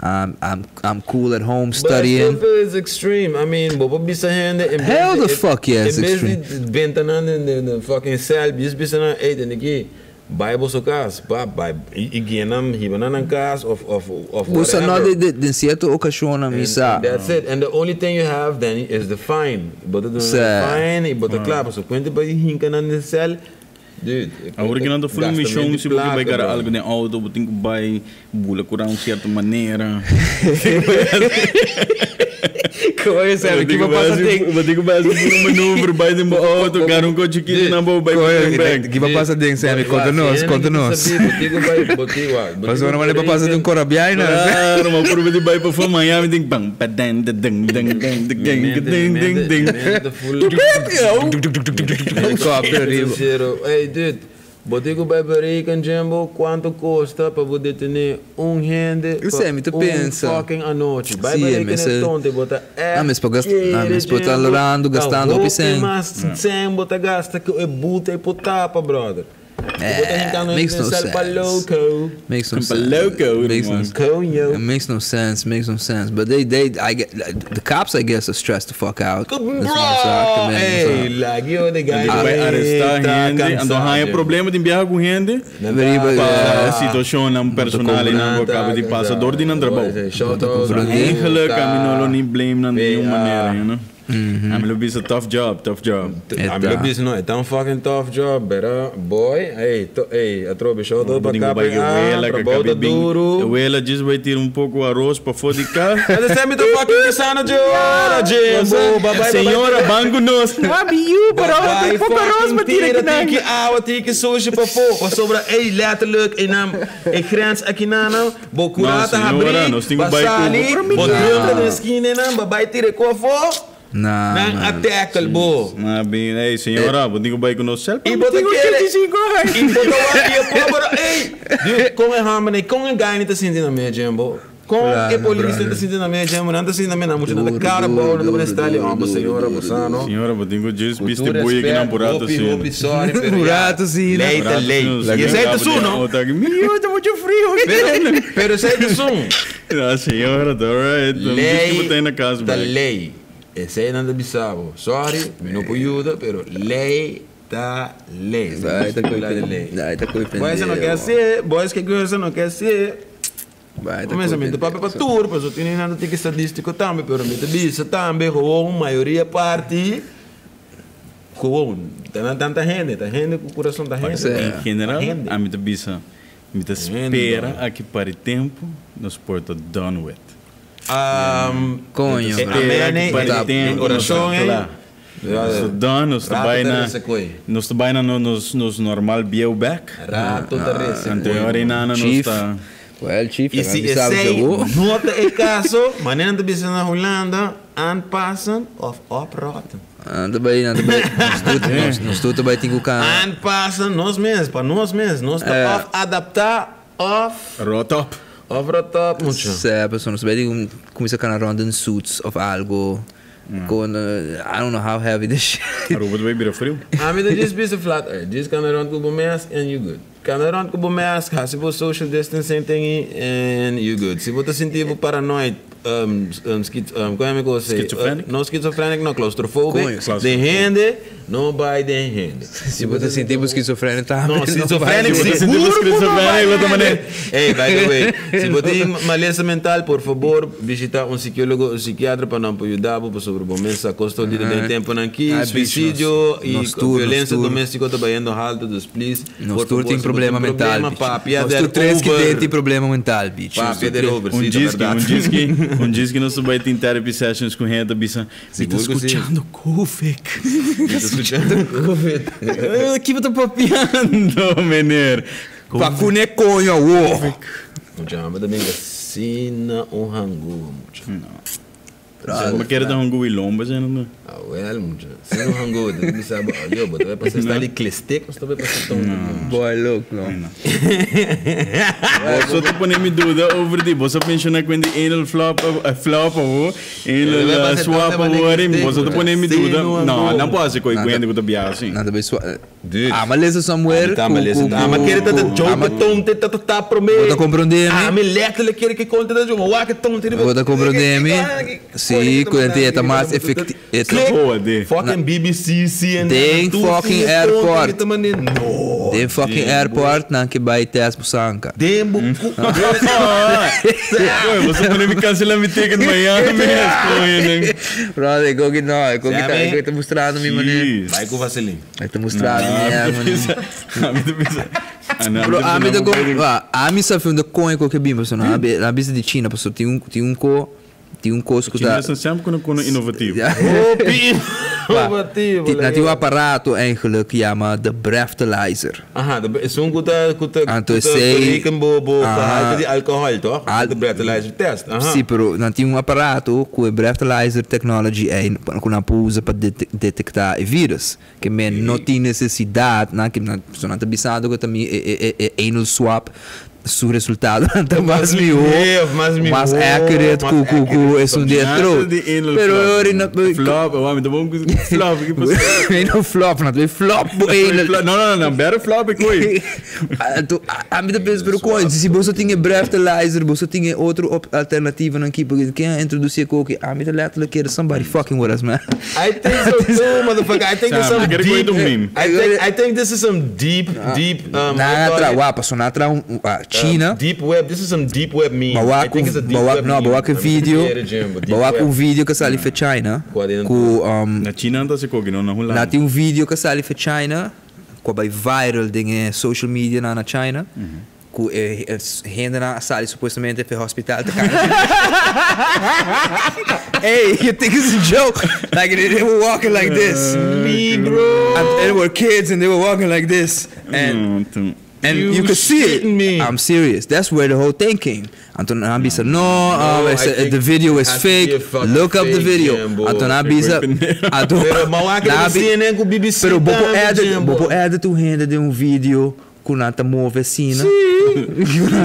I'm I'm I'm cool at home studying. But I still feel it's extreme I mean bo por bisa hende en Hell the fuck yeah it's extreme. En bes di benta nan den fucking cel just bisa nan ey tende ki Bai boso kas, pa bai i guia nan, hiba nan nan kas of of of Bo sa whatever. no den cierto ocasionnan mi sa. And that's it. And the only thing you have then is the fine. Bo ta duna nan fine i bo ta kla. Pasobra kuente bai hinka nan den cel, dude. Awor ki nan ta fula mishon si bo ke bai gara algu den auto bo tin ku bai bula kura un cierto manera. Como es, Sammy? Ki bo pasa den? Bo tin ku bai hasi un manoeuvre bai den bo auto, gara un kochi chikito nan bo bai den bek. Ki bo pasa den, Sammy? Konta nos, konta nos. Pasobra manera bo pasa den un korabiaina. Claro, ma purba di bai pafó Miami tin pan pa den den den den den den den den den. Helicopter riba. Hey dude, Bo tin ku bai bereken Jimbo kuantu kosta pa bo detené un hende pa Esei mi ta un pensa. fucking anochi. Bai Sí, bereken mester e tonte bo ta Na mes por gasta, na kere mes por ta Jimbo. lorando, Ta gastando hopi hopi sen. mas sen bo ta gasta ku e buta i por tapa brother. Ku bo ta Eh, hinkando makes hende no den sel pa sense. loko. Makes no Pa sense. loko, Makes no man. Coño. It makes no sense, makes no sense. But they, they, I get, the cops, I guess, are stressed the fuck out. Bro, That's what I'm ey, lagio de Anto guy. bai arestá Ta hende, anto cansá, haña Jimbo. problema tin biaha ku hende pa situashonnan personal i nan ku a kaba di pasa dor di nan trabou. Eigenlijk ami no lo ni blame nan di niun manera, you know. Ami lo bisa tough job, tough job. Ami lo bisa no, e ta un fucking tough job, pero boy, ey, ey, atrobe shout out pa KPA, trabou ta duru. E wela djis bai tira un poko aros pafó di kas. Esta semi ta fucking pisando dje ora, Jimbo. Babay, Señora, ban ku nos. Abi yu, pero Babay poko aros fucking pa tira tira kinan. tiki awa, tiki sushi pafó. Pasobra, ey, letterlijk, ey nan, e grens akinan, bo kura ta No, señora, habri, nos tin ku ba bai ku sali, bo bo drumta den skina nan, babay tira e ku afó. Nah, Nan a man. tackle bo. Na bin, hey señora, bo tin ku bai ku nos sèl. I bo ta kere. I bo ta wak i e pober, ey! Dude, kon e hòmber nei, kon e guy nei ta sinti na medio djen bo? Kon Claro, e polis nei brother. ta sinti na medio djen bo? Nan ta sinti na medio, nan mucha nan ta Duro, kara duro, bou, nan ta pone duro, style, duro, oh, bo duro, señora, bo duro, sa, no? Señora, bo tin ku just Ku bisti tur boei aki nan respect, por rato hopi, asina. hopi sorry, Por pero ya, rato asina. lei ta lei. I esei ta su, no? Mio, ta mucho frio. Pero, pero esei ta su. Ah, señora, ta alright. Lei Lei na kas ta bek. lei. Esei nan ta bisa bo. Sorry, mi no por yuda, pero lei ta lei. Bai ta koi Lei ta lei. Bai ta koi Boys no ke pendejo. hasié, boys ke girls no ke hasié. Bai ta koi Comienza papia pa pendejo. tur, paso tin nan ta tiki stadístico tambe, pero mi ta bisa tambe gewoon mayoria parti gewoon ta nan tanta hende, ta hende ku kurason ta hende. Sí. En general, Ta hende. ami ta bisa, mi ta Hende, spera brother. aki pa di tempu nos por ta done with. Coño, Eh, bro. amén, Pa di eh, tempu nos ta oracion, eh. kla. Nos ta done, nos ta Rato bai ta na, resa koi. nos ta bai na nos, nos normal bieu bek. Rato ta resa Anto koi. ora inana nos Chief. ta... Well, chief, I si mi sabe esei seguro. no ta e caso, manera nan ta bisa na Hulanda, aanpassen of oprotten. Anda bai, anda bai. Nos tur ta bai tin ku kan. Aanpassen, nos mes, pa nos mes. Nos ta Eh. of adaptá of Rot op. of rot op, mucha. Sè, persona, nos bai tin ku kuminsá kana rònt den suits of algo. Kon, I don't know how heavy this shit. Aruba ta bai bira friu. Ami ta djis bisa flat earth. Djis kana rònt ku bo mask and you good. Kana rònt ku bo mask, hasi bo social distancing thingy and you good. Si bo ta sinti bo paranoid, kon mi ko say? Schizophrenic? No schizophrenic, no claustrophobic. Coño, Den hende, no bai den hende. Si bo ta sinti bo schizophrenic tambe. No, schizophrenic Si bo ta seguro sinti bo ku no bai schizophrenic, bo ta hende. manera. Hey, by the way, si bo tin malesa mental, por fabor, bishita un psicólogo o psiquiatra pa nan por yuda bo pasobra bo mes sa kosto di den temponan aki, Ai, bicho, suicidio i nos tur, nos violencia tur. domestico ta bayendo halto, dus please, Nos por tur favor, tin si bo tin problema mental, problema, bicho. papia Nos tur tres ki derover. den tin problema mental, bicho. Papia derover, Un si, ta djis ki, berdad. un djis ki, un djis ki nos ta bai tin therapy sessions ku hende ta bisa, Mi ta Sigur ku si. skuchando Covid. Mi ta skuchando Covid. Ki bo ta papiando, meneer? Vacune coño awo. Mucha, amba ta brinca sina un hangu, mucha. Ma kere ta hangu i lomba, zijn no? Ah, wel, mucha. Sina un hangu, ta bisa bo, yo, bo ta bai pasa sta di klestek, of ta bai pasa tong. Boy, look, no. Boso ta pone mi duda over di, boso menciona cu di anal flop, flop awo, anal swap awo, boso ta pone mi duda. No, nan por haci coi cu hende cu ta bia asi. Nan ta bai swa. Dude. Ama lesa somewhere. Ami ta lesa. Ama kere ta joke ton te ta ta prome. Bo ta comprende mi? Ami letterlijk kere ke konte ta joke, wak ton te. Bo ta comprende mi? Si, ku ente ta mas efectivo. Boa, de. Fucking BBC, CNN. Den fucking airport. No. Den fucking airport nan ke bai test bo sanka. Den bo. Oye, boso pone mi cancela mi ticket mañana mes, coño. Brother, go que no, go que tá, Sabe? go tá mostrando mi mané. Jeez. Vai com vaseline. Aí tá mostrando mi, é, mano. Ami ta bisa. Bro, ami ta com, ah, ami sa fi un coin ko ke bimba, so na na bisa di China, paso tin un ko, tin un cos ku ta. Chinezen zijn sempre kono innovatief. Ja. Hopi. Innovativo. Na tin un aparato eigenlijk, yama de breathalyzer. Aha, de is un kuta kuta Anto kuta sei- bereken bo bo Aha. gehalte di alcohol, toch? De breathalyzer test. Aha. Si, pero nan tin un aparato ku e breathalyzer technology ei ku nan por usa pa detektá e virus. Ke men no tin nesesidat, nan ke nan so nan ta bisando ku tambe e e e e anal swab su resultado ta mas mihó, Yeah, mas mihó, mas accurate mas ku ku ku accurate. esun di Nada throat. di anal Pero flop. ora na Flop, oh, mi ta bon ku flop, ki pasa? No flop, nan ta flop bo anal. No, no, no, better flop ik oei. Anto, ami ta pensa, pero coño, si boso tin e breathalyzer, boso tin e otro op alternativanan ki, porque ken a introduci e koki, ami ta letterlijk kere somebody fucking with us, man. I think so too, motherfucker. I think there's Sam, some ik deep. weet het meme. I think this is some deep, deep. Nan what a tra, call it? wapa, so nan a tra un, ah, China. Deep web. This is some deep web meme. I Bawak think it's a deep bawak web no, meme. bawak I'm video, scared, Jim, but deep bawak web. un video ku a sali for China, Kua den- ku Na China nan ta hasi koki, no na Hulanda. Na tin un video ku a sali for China, ku a bai viral den e social media na na China, ku e hendenan a sali supuestamente for hospital ta kana. Hey, you think it's a joke? Like they were walking like this. Me, bro. And there were kids and they were walking like this. And Mm, And You you could see it. shitting me. I'm serious. That's where the whole thing came. Anto nan a bisa, no, No, I think the video it is has to be a fake. fucking Look up the fake, video. Jambo. Anto nan a bisa, anto Pero m'a wak nan a CNN ku BBC Pero bo por tambe, edit, Jambo. bo por edit un hende den un video ku nan ta move asina. Si.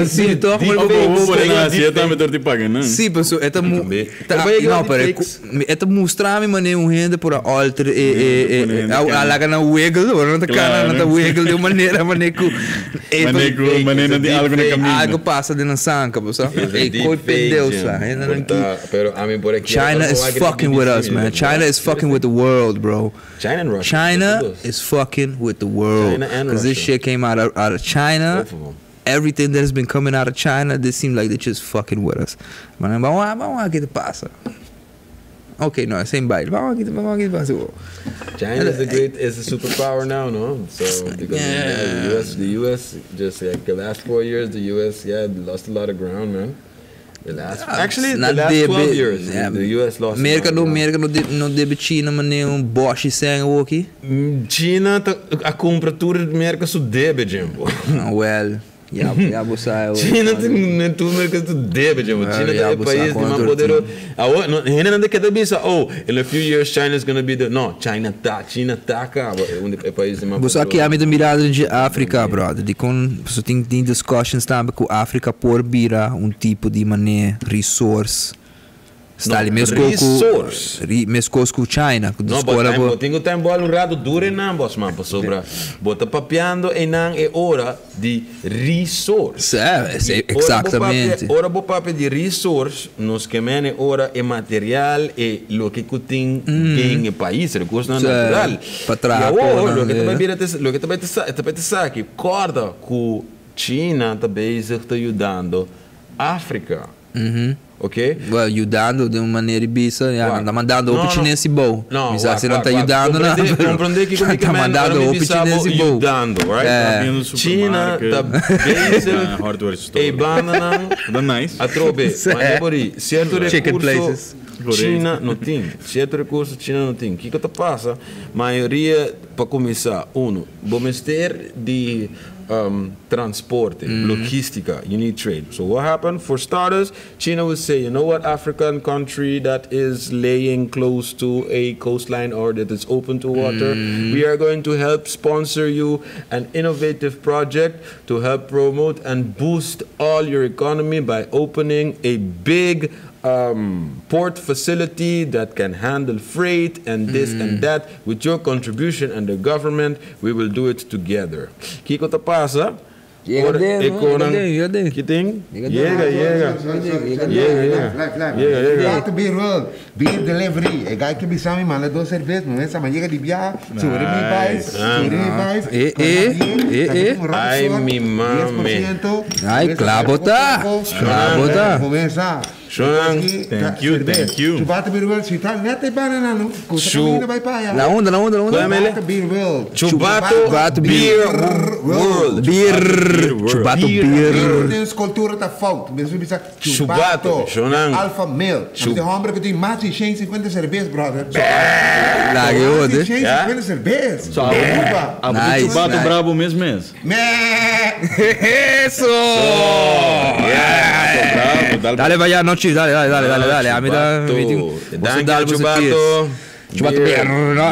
Si, toch? Deep Maar fake. bo- Bo bo- por Deep na si fake. tambe torti paga, no? Si, paso e ta mu Tambe. ta, Pero no, deep pero fakes. e ta mustra mi manera un hende por a alter e e Pone e hende a kana. a laga na wiggle, ora no ta kana, no ta Claro. wiggle de manera manera ku e Mané ku mané na di algo na caminho. Algo pasa den sanka, bo sa? Is a Ey, deep koi fake, Deus Jim. sa. Hende nan ki- Porta, pero a mi por aki. China is fucking with us, man. China is fucking with the world, bro. China and Russia. China Those. is fucking with the world. China and Because this Russia. shit came out of China. Both of 'em. Everything that has been coming out of China, this seems like they're just fucking with us. Man, vamos a, vamos a ver qué te pasa. Okay, no, same bite. Vamos a ver qué vamos a ver qué pasa. China is the great is a superpower now, no? So because Yeah. yeah, the US just like the last 4 years, the US, yeah, lost a lot of ground, man. The last actually the Not last debe- 12 years, yeah. the US lost. a Merka lot of no, ground. Merka no, no debe China, mas nem um Bosch sem aqui. China a kumpra tur Merka su debe, Jimbo. Well, ja, ja, bo sa. China tin tur Merka su debe, Jimbo. Ah, China ja, ta e bo pais sa, di mas kuantu poderoso. Awo, no, hende nan ta keda bisa, oh, in a few years China is gonna be the, no, China ta kaba, e pais di mas Bo sa ku ami ta mirando di Afrika, brother. Di kon, so tin discussions tambe ku Afrika por bira un tipo di mané resource. Sta No, ali mesmo ku resource. Mesmo ku China, ku No, escola but bo tin tempo un rato dure nan, boss man, pasobra. Bo ta papiando e nan e ora di resource. Si, E eksaktamente. Ora bo papia di resource, nos ke men e ora e material e loke ku tin den e pais, rekurso natural. Pa traha, I awor, nan, loke ta bira te, loke ta bai te saki, korda ku China ta bezig ta yudando Afrika. Ok? Well, yudando di un manera bisa, ja, Wak. nan ta mandando No, o no. chinês bom. No, Mas wak, você não wak, tá wak. ajudando, não. Komprondé, komprondé ku Tá mandando o chinês bom. yudando, right? É. China ta bezig Ah, hardware store. e banda nan Da nice. Atrobe, mas bori, sierto Chicken rekurso places. China no tin, sierto rekurso China no tin. Kiko ta pasa? Mayoria, pa kuminsá, uno, bo mester di transporte, logístika, you need trade. So what happened? For starters, China would say, you know what, African country that is laying close to a coastline or that is open to water, we are going to help sponsor you an innovative project to help promote and boost all your economy by opening a big port facility that can handle freight and this and that. With your contribution and the government, we will do it together. Kiko ta pasa? Yega Ora, den, e no? konan- Yega den, yega den. Ki tin? Yega Yega, den. yega. Yega den. Yega, yega. Live, live. Yega, yega. Chubato Beer World, beer delivery. E guy ku bisa mi manda dos serbes, no e yega di biaha, sobre mi pais, sobre mi pais. Eh, eh, eh, eh. Ai, mi mame. 10%. Ai, klabo ta. Klabo ta. Kuminsá. Shonan. Thank you, thank you. Chubato Beer World, si ta net e banana no, kusa kaminda bai pa Na unda, na unda, na unda? Kwame? Chubato Beer World. Chubato Chubato Beer World. Beer. Chubato beer. Tin kultura ta fout. Mesmo bisa Chubato. Chubato. Shonan. Alpha male. E hòmber ku tin mas di 150 serbes, brother. Lá, que outro. 150 serbes. Aruba. Ah, Nice, Chubato nice. brabo mesmo mesmo. Meh. Eso! Bravo, dale. Dale, vaya, no, chief, dale, dale, dale, dale, dale. A mí da. Chubato. Danki, Chubato. Chubato beer. No, no.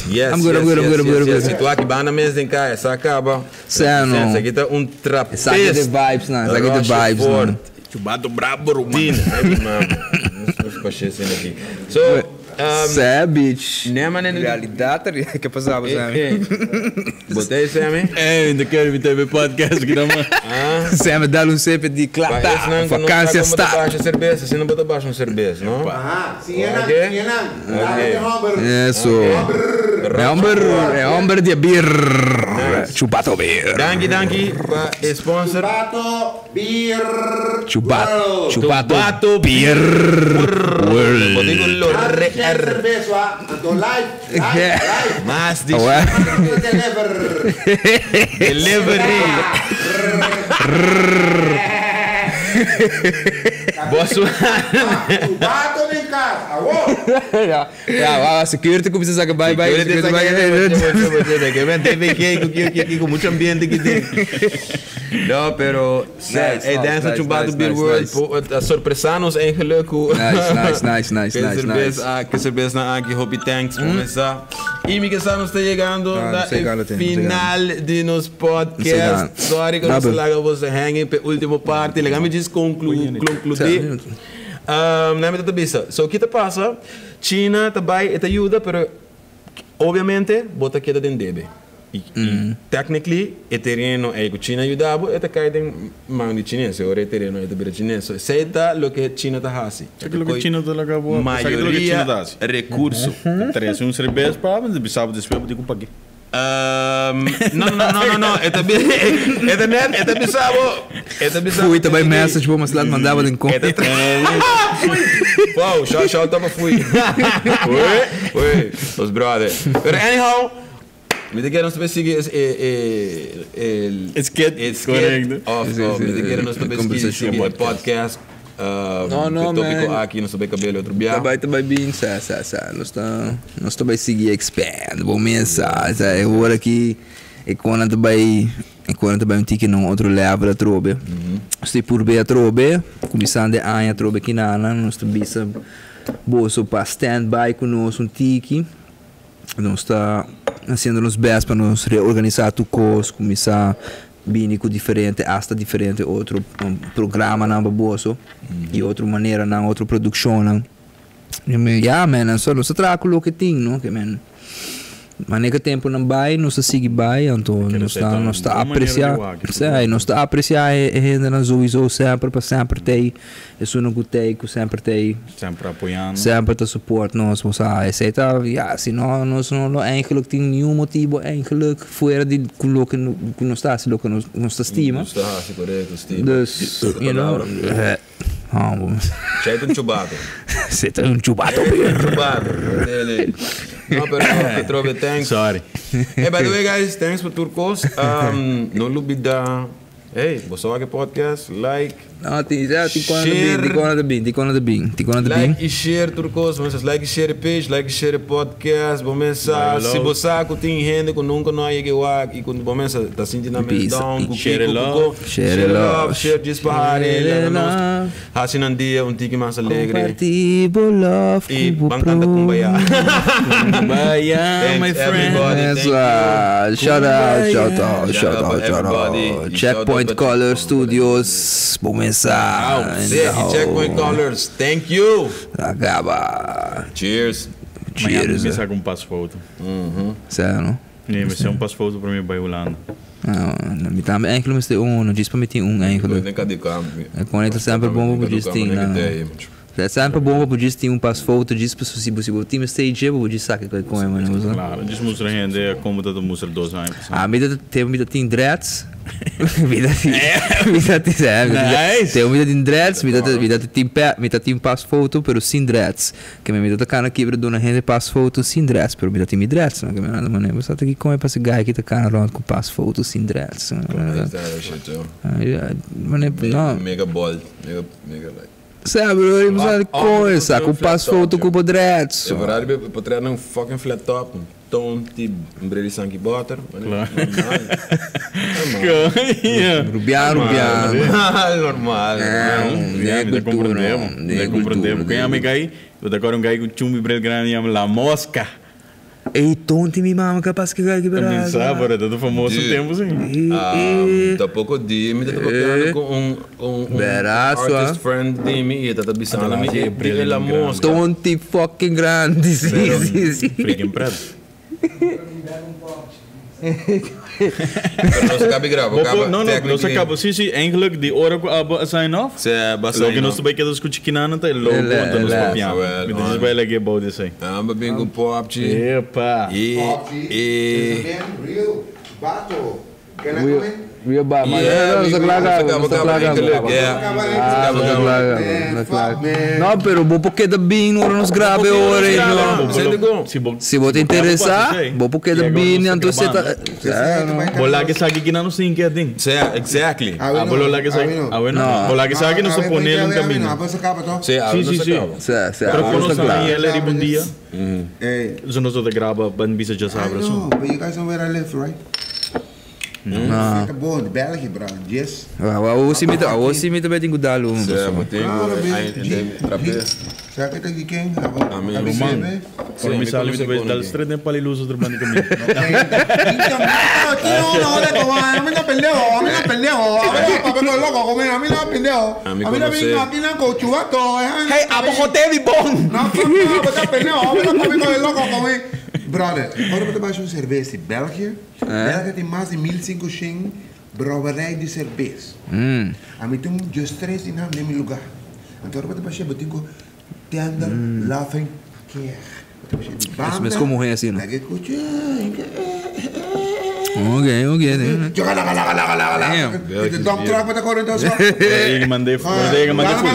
Yes, I'm good, I'm yes, good, I'm yes, good, I'm good, I'm yes, yes. good. Si tu aki banda mes den kai, esaki kaba. Sano. Esaki ta un trapista. Esaki the vibes, man. Esaki the vibes, man. Chubato brabo, ruman. Tin, ai, mano. Nos pashé aki. So, Sé, bitch. Nee, maar nee, Realidat, ke pasaba, Sammy? Bo t'ei, Sammy? Ei, de Kirby TV podcast ku man. Ah. Sammy, dá um sempre de klata. Vakantie sta. start. Basha serbes, asina no bo ta basha un serbes, no? Aha, si ena, Ok. si ena. Ok. Eso. E hòmber, e hòmber di beer. Chubato beer. Danki, danki, pa sponsor. Chubato Beer Chubato, World. Chubato Chubato beer. World. Bo digo lo re R. Serbes, wa. Anto live, live, live. Mas di Ué. Deliver. delivery. Boso. Bato den cas, awo! Ja, ja, security cuminsa saca bai bai. Security saca bai. Que ven TVG cu ki ki cu mucho ambiente ki tin. No, pero Nice, hey, nice, dance nice, Chumbato nice, Beer nice, World nice. Sorpresanos eigenlijk cu Nice, nice, nice, nice, Que nice, cerveza, nice. ah, que cerveza na aki, hopi thanks mm. Y mi que sa nos ta yegando Ah, na nos ta yegando, e ten, nos ta final di nos podcast. Nos ta Sorry cu nos Dabe. laga boso hanging pe ultimo parti. Laga mi just conclude. Na mi ta bisa. So, kita pasa, China ta bay e ta yuda, pero obviamente bo ta keda den debe. Y technically e tereno ey cu China yuda bo, e ta cay den man di Chines. E ora e tereno ey ta bira Chines. So, esey ta loke China ta haci. Esaki ta loke China ta laga bo, esaki ta loke China ta haci. Mayoria recurso. Ta trece un cerbes pa bo, bisa bo despues bo tin cu pag'e. No, no, no, no, no, e ta e ta net, e ta bisa bo, e ta bisa Fui ta bai message bo, mas laat manda bo den kon. E ta Fui! Wow, shout, shout out pa Fui. Fui, nos brother. Pero anyhow, mi ta kere nos ta bay sigui es e e e E skit, e skit correcto. of Sí, of sí, mi ta sí, kere nos ta bay sigui conversación. sigui e podcast. No, no, e tópiko man. aki nos ta bay kabel otro bia. Ta bai, ta bai bin, sa, sa, sa. Nos ta, nos ta bai sigui expand bo mes, sa. Sa, e ora ki e konan ta bai, e konan ta bai un tiki na un otro level atrobe. Nos ta purbe atrobe, kuminsando e aña atrobe kinanan, nos ta bisa boso pa stand by ku nos un tiki. Nos ta haciendo nos best pa nos reorganisa tur cos, cuminsa bini cu diferente, hasta diferente otro programanan pa boso y otro maneranan, otro produccionnan. Ya man, so nos ta traha cu loke tin, no? Ke men, manera cu temponan bay, nos ta sigui bay, anto nos ta, nos ta aprecia, sí, nos ta aprecia e hendenan souiso semper pa semper t'ey. Esunnan ku t'ei, ku semper t'ei. Semper apoyando. Semper ta support nos, bo sa. Esei ta, ya, si no, nos no lo eigenlijk tin niun motibo eigenlijk fuera di ku loke ku nos ta hasi, loke nos nos ta stima. Nos ta hasi, korekto, stima. Dus, you know, humble. Shei ta un chubato. Shei ta un chubato. Shei ta un chubato. No, pero atrobe thanks. Sorry. Hey, by the way guys, thanks pa tur kos. No lubida. Hey, bo sa wak e podcast, like, No, tin, ja, tin kona ta bin, share. tin kona ta bin, tin kona ta bin, tin kona ta bin. Like y share tur cos, bo mester like y share e page, like y share e podcast, bo mester si bo sa cu tin hende cu nunca no a yega e wak y cu bo mester ta sinti nan mes Bisa. down, cu Share kico, cu love. co, Share share love. love, share djis pa hari, Share laga nos love. haci nan dia un tiki mas alegre. Comparti bo love Y cu bo ban canta Kumbaya. Kumbaya, my Thanks friend. everybody, thank Esa, you. shout out, shout out, Shout shout out out, to shout everybody. out. Y shout out Checkpoint to Color Checkpoint. Studios, começa. Sí, y Checkpoint Colors, thank you. Acaba. Cheers. Mañana Cheers. mi saca un pasfoto. Sério, no? Nee, mi sa un pasfoto pa mi bai Hulanda. Ah, mi tambe eigenlijk mester un, no djis pa mi tin un eigenlijk. Nem cadê câmbio. E kon ta semper bom pa djis tin, na. É sempre bom pa djis tin un pasfoto, djis pa si bo si bo tin mester dje, bo djis sa ke kon e mane usa. Claro, djis mustra hende como ta ta mustra dos aña pasá. Ah, mi ta tin mi ta tin dreads. Mi ta tin mi ta tin mi ta Nice. tin mi ta tin dreads, mi ta mi ta tin pe mi ta tin pasfoto pero sin dreads. Ke mi ta kana kibra duna hende pasfoto sin dreads, pero mi ta tin mi dreads, no? Ke mi nan mane bo sa ta kiko e pasa guy ki ta kana rond ku pasfoto sin dreads. Mane no. Mega bold, mega mega like. Sa bro, bo sa kon e sa ku pasfoto ku bo dreads. E verdad bo por traha un fucking flat top. Ton ti bredi sanki boter. Normal. Rubian, rubian. Normal, normal. Ja, mi ta comprende bo. Mi ta comprende bo. Ken yama e guy? Bo ta acorda un guy cu chumbi bril grandi yama La Mosca. Ey, tonti mi mama capaz ki guy ki Mi bera. sa, pero ta famoso un tempo si. Tapoco di mi ta papiando cu un un artist friend di mi y e ta ta bisando mi e bril La Mosca. Tonti fucking grandi, si, si, si. Freaking pret. Pero nos a caba graba, caba. No, no, nos a caba. Sí, sí, eigenlijk di ora cu abo a sign off. Sí, abo a sign off. Loke nos ta bay keda scucha kinana ta e logo anto nos papiando. Mi ta djis bay lag'e bou di esey. Amba bin cu popchi. Epa. E, Popchi, e. Real, bato. Can I come in? We ba, maar Yeah, no, we- sa klaar, we- sa klaar. eigenlijk, ja. Ah, sa klaar, sa klaar. No, pero bo porque da bin ora nos grabe ora, no. Zet ik om. Si bo Si bo te interesa, bo porque da bin anto se ta. Bola que sabe que não sim que é ding. Yeah, exactly. Ah, Ah, bolo lá que sabe. Ah, bueno. Bola que sabe que não se pone um caminho. Ah, pues acaba, toch? Sí, Sí, sí, sí. Sa, sa. Pero quando sa sa klaar. ele riba um dia, Hey. zo nos de graba ban bisa já I sabe so. know, but you guys know where I live, right? No. Ik ben in België, bro. Yes. Awo si mito, awo si mito beting gudalo. Ja, maar Claro, tegen trapez. Zeg ik dat je king? Amen. Roman. Por mi sali mi dal stret nem paliluso do bando caminho. Hey, apo te bom. Brother, waarom heb je zo'n cerveza? België? België heeft mais de 1500 brouwerij de cerveza. A mim tem um just três in mijn lugar. Então, eu vou eu tenho tender, loving care. Mas mas como é assim, não? Ok, ok. Damn. De dump truck met de corrent zo. Ik mandei, ik mandei full.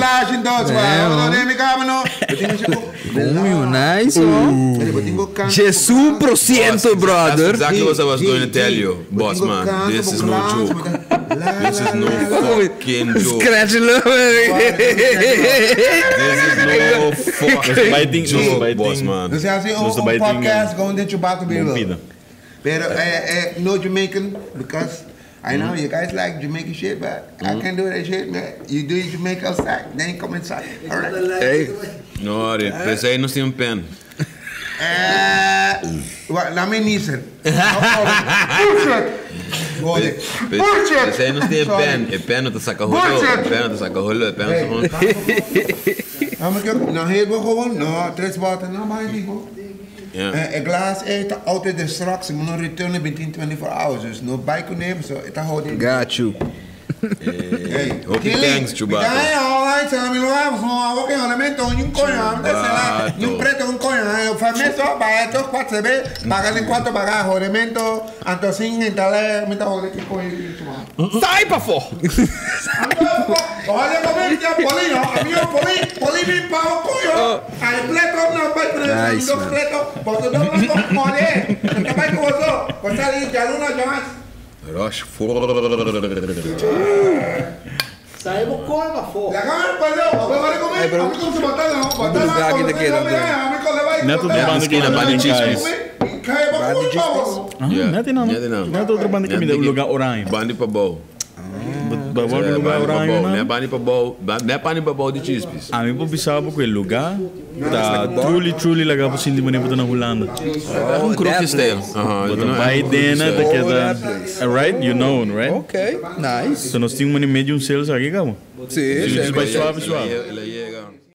Coño, nice, oh. Jesus por ciento, brother. That's exactly what I was going to tell you, boss man. This is no joke. This is no fucking joke. Scratch it. This is no fucking Biting, joke, biting. boss man. Dus ja, zie Dus de een biting, podcast gewoon dit je baten Bom pida. Pero no Jamaican because I know you guys like Jamaican shit, but I can't do that shit, man. You do it Jamaica outside, then you come inside. All right. Hey. No, Ari, pensei não tinha um pen. Laat me niezen. Bullshit. Hoor ik. Bullshit. Pensei não tinha Sorry. pen. E pen não te saca rolo. Bullshit. E pen não te saca rolo. E pen Hey. não Nou, maar ik nou heel veel gewoon, nou, tres water, nou, maar niet hoor. Ja. Een glas eten, altijd de straks, ik moet nog returnen binnen 24 hours, dus no bij kunnen nemen, zo, het houdt in. Got you. Hey, Hope you thanks, Chewbacca. Ni un preto, un coño, famoso, para estos cuatro se ve, pagan en cuatro pagas, elemento, antosin, entale, me está jodiendo, qué coño, Sai pa fo. Ojalá comer ya poli, no, amigo poli, poli mi pavo coño. Al pleto no va a Nice, dos man. pleto, porque no no joder, no va con eso, pues salir ya luna ya más. Rush for. Saímos com a fo. La cámara palo, a ver comer, a mí con su batalla, no, batalla. lugar que te queda, André. Net op de band misschien een que bandie Ah, net in Net in Net outra banda que me deu lugar oranje. Bandi pa bouw. Bij welk lugar oranje? Né bandi pa bouw. Né bandi pa bouw de chispis. A mim vou pisar porque lugar tá truly truly legal para sentir bonito na Holanda. Um kroegje stijl. But bij dena dat je da right you know right. Ok, nice. So nós tínhamos uma medium sales aqui, cabo. Sim, Sim, sim. vai suave suave. Ela